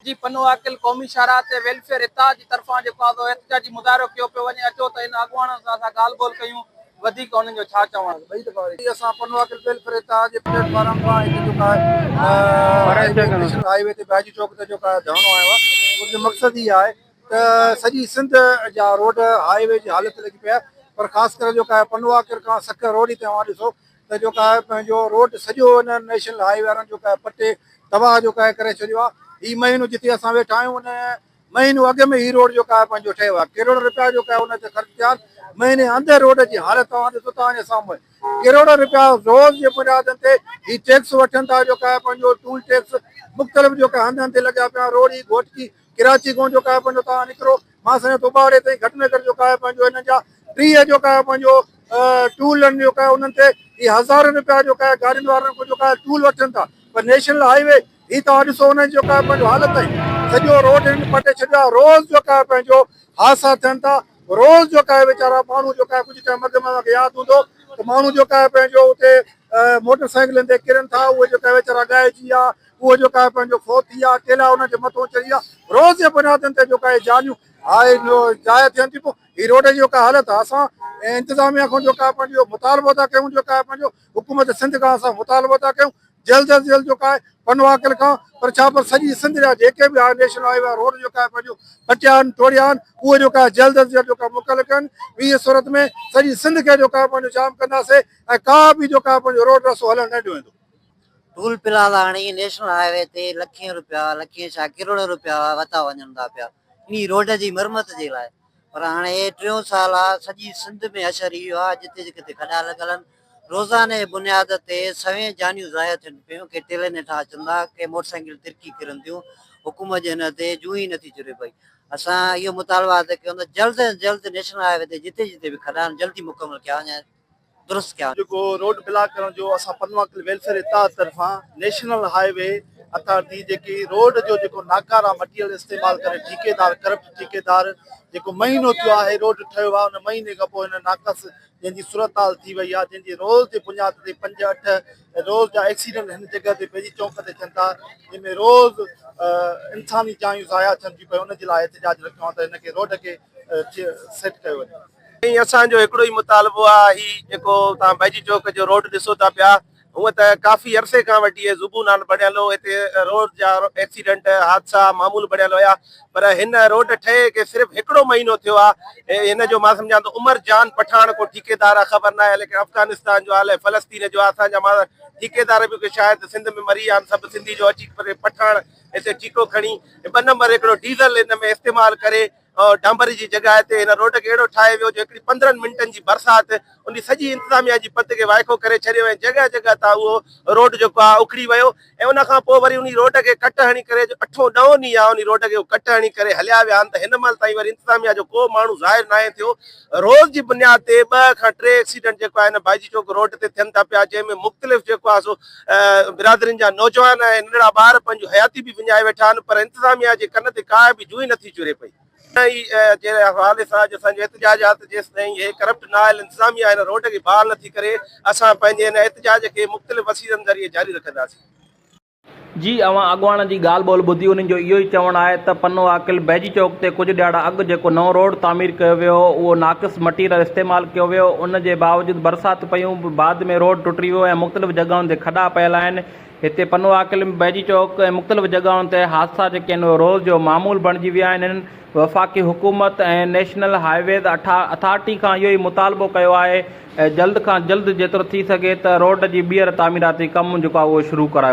جي پنوعاقل قومي شاهراهه تي ويلفيئر اتحاد جي طرفان جيڪو آزو احتجاجي مظاهرو ڪيو پيو وڃي اچو ته ان اڳواڻن سان اسان ڳالهه ٻولهه ڪيون وڌيڪ انهن جو ڇا چوڻ. ٻئي دفعا وري اسان پنوعاقل ويلفيئر اتحاد جي پليٽ فارم تان هتي جيڪو آهي نيشنل هاء وي تي ڀاڄي چوڪ تي جيڪو آهي ڌرڻو هنيو آهي ان جو مقصد هي آهي ته سڄي سنڌ جا روڊ هاء وي جي حالت لڳي پئي آهي پر خاص ڪري جيڪو آهي پنوعاقل کان سکر روڊ هتي اوهان ڏسو ته جيڪو آهي پنهنجو روڊ سڄو ان نيشنل هاء وي وارن جيڪو آهي پٽي تباهه جيڪو آهي ڪري ڇڏيو آهي هي مهينو جتي اسان ويٺا آهيون ان مهينو اڳ ۾ هي روڊ جيڪو آهي پنهنجو ٺهيو آهي ڪروڙ رپيا جيڪو آهي ان تي خرچ ٿيا آهن مهيني اندر روڊ جي حالت توهان ڏسو توهان جي سامهون ڪروڙ رپيا روز جي بنيادن تي هي ٽيڪس وٺن ٿا جيڪو آهي پنهنجو ٽول ٽيڪس مختلف جيڪو هنڌن تي لڳيا پيا روڊ هي گهوٽڪي ڪراچي کان جيڪو آهي پنهنجو توهان نڪرو مان سمجهان ٿو اٻاڙي تائين گهٽ ۾ گهٽ جيڪو آهي پنهنجو هنن جا 30 جيڪو آهي پنهنجو ٽول آهن جيڪو آهي انهن تي هي هزارين رپيا جيڪو آهي گاڏين وارن کان جيڪو آهي ٽول وٺن ٿا پر نيشنل هاء وي هي توهان ڏسو انهن جيڪو آهي پنهنجو حالت آهي سڄو روڊ هنن پٽي ڇڏيو آهي روز جيڪو آهي پنهنجو حادثا ٿين ٿا روز جيڪو آهي ويچارا ماڻهو جيڪو آهي ڪجهه ٽائيم اڳ ۾ اوهان کي ياد هوندو ته ماڻهو جيڪو آهي پنهنجو اتي موٽر سائيڪلن تي ڪرن ٿا اهي جيڪا ويچارا ڳائجي ويا اهو جيڪو آهي پنهنجو فوت ٿي ويا ڪيلا انهن جي مٿو چڙهي ويا روز جي بنيادن تي جيڪو آهي جانيون آهي ضايع ٿين ٿيون پيون هي روڊ جي جيڪا حالت آهي اسان انتظاميا کان جيڪو آهي پنهنجو مطالبو ٿا ڪيون جيڪو آهي پنهنجو حڪومت سنڌ کان اسان مطالبو ٿا ڪيون جلد از جلد جيڪو آهي پنوعاقل کان پر ڇا پر سڄي سنڌ جا جيڪي به آهي نيشنل هاء وي روڊ جيڪا آهي پنهنجو پٽيا آهن ٽوڙيا آهن اهي جيڪا آهي جلد از جلد جيڪا مڪل ڪن ٻي صورت ۾ سڄي سنڌ کي جيڪا آهي پنهنجو جام ڪنداسي ۽ ڪا به جيڪا آهي پنهنجو روڊ رستو هلڻ نه ڏنو ويندو. ٽول پلازا هاڻي نيشنل هاء وي تي لکين روپيا لکين ڇا ڪروڙين روپيا وتا وڃن ٿا پيا انهي روڊ جي مرمت جي لاء پر هاڻي هي ٽيون سال آ سڄي سنڌ ۾ حشر اهو آ جتي ڪٿي کڏا لڳل آهن روزاني جي بنياد تي سوين جانيون ضايع ٿين پيون ڪي ٽيلن هيٺان اچن ٿا ڪي موٽر سائيڪل ترڪي ڪرن ٿيون حڪومت جي هن تي جون ئي نٿي چري پئي اسان اهو مطالبو ٿا ڪيون ته جلد از جلد نيشنل هاء وي تي جتي جتي به کڏا آهن جلدي مڪمل ڪيا وڃن. درست ڪيا. جيڪو روڊ بلاڪ ڪرڻ جو اسان پنوعاقل ويلفيئر اتحاد طرفان نيشنل هاء وي اٿارٽي جيڪي روڊ جو جيڪو ناڪارا مٽيريل استعمال ڪري ٺيڪيدار ڪرپٽ ٺيڪيدار جيڪو مهينو ٿيو آهي روڊ ٺهيو آهي ان مهيني کان پوء هن ناقص جنهن جي صورتحال ٿي وئي آهي جنهن جي روز جي بنياد تي پنج اٺ روز جا ايڪسيڊنٽ هن جڳهه تي بيجي چونڪ تي ٿين ٿا جنهن ۾ روز انساني جانيون ضايع ٿين ٿيون پيون ان جي لاء احتجاج رکيو آهي ته هن کي روڊ کي سيٽ ڪيو وڃي. سائين اسان جو هڪڙو ئي مطالبو آ هي جيڪو توهان بائجي چوڪ جو روڊ ڏسو ٿا پيا هونء ته ڪافي عرصي کان وٺي هي زبون حال بڻيل هو هتي روڊ جا ايڪسيڊنٽ حادثا معمول بڻيل هيا پر هن روڊ ٺهي کي صرف هڪڙو مهينو ٿيو آ هن جو مان سمجهان ٿو عمر جان پٺاڻ ڪو ٺيڪيدار آ خبر ناهي ليڪن افغانستان جو آ الائي فلسطين جو آ اسان جا مان ٺيڪيدار به شايد سنڌ ۾ مري ويا آهن سڀ سنڌي جو اچي پٺاڻ هتي ٺيڪو کڻي ٻه نمبر هڪڙو ڊيزل هن ۾ استعمال ڪري ڊانبري جي جڳهه تي هن روڊ کي اهڙو ٺاهي ويو جو هڪڙي 15 منٽن جي برسات ان جي سڄي انتظاميا جي پت کي وائکو ڪري ڇڏيو ۽ جڳهه جڳهه تان اهو روڊ جيڪو آهي اکڙي ويو ۽ ان کان پوء وري انهي روڊ کي ڪٽ هڻي ڪري جو اٺون ڏهون ڏينهن آهي انهي روڊ کي ڪٽ هڻي ڪري هليا ويا آهن ته هن مهل تائين وري انتظاميا جو ڪو ماڻهو ظاهر ناهي ٿيو روز جي بنياد تي ٻه کان ٽي ايڪسيڊنٽ جيڪو آهي هن بائجي چوڪ روڊ تي ٿين ٿا پيا جنهن ۾ مختلف جيڪو آهي سو برادرين جا نوجوان ۽ ننڍڙا ٻار پنهنجون حياتيون به وڃائي ويٺا آهن پر انتظاميا جي ڪن تي ڪا به جونء نٿي چري پئي. انهيء جي حوالي سان اڄ اسان جو احتجاج آهي ته جيستائين هي ڪرپٽ نااهل انتظاميا هن روڊ کي بحال نٿي ڪري اسان پنهنجي هن احتجاج کي مختلف وسيلن ذريعي جاري رکنداسين. جي اوهان اڳواڻن جي ڳالهه ٻولهه ٻڌي انهن جو اهو ئي چوڻ آهي ته پنو عاقل بهجي چوڪ تي ڪجهه ڏهاڙا اڳ جيڪو نئون روڊ تعمير ڪيو ويو هو اهو ناقص مٽيريل استعمال ڪيو ويو ان جي باوجود برسات پيون بعد ۾ روڊ ٽٽي ويو ۽ مختلف جڳهن تي کڏا پيل آهن هتي پنو عاقل بهجي چوڪ ۽ مختلف جڳهن تي حادثا جيڪي آهن اهي روز جو معمول بڻجي ويا آهن هنن وفاقي حڪومت ۽ نيشنل هاء ويز اٿارٽي کان اهو ئي مطالبو ڪيو آهي جلد کان جلد جيترو ٿي سگهي ته روڊ جي ٻيهر تعميراتي ڪم جيڪو آهي اهو شروع ڪرايو.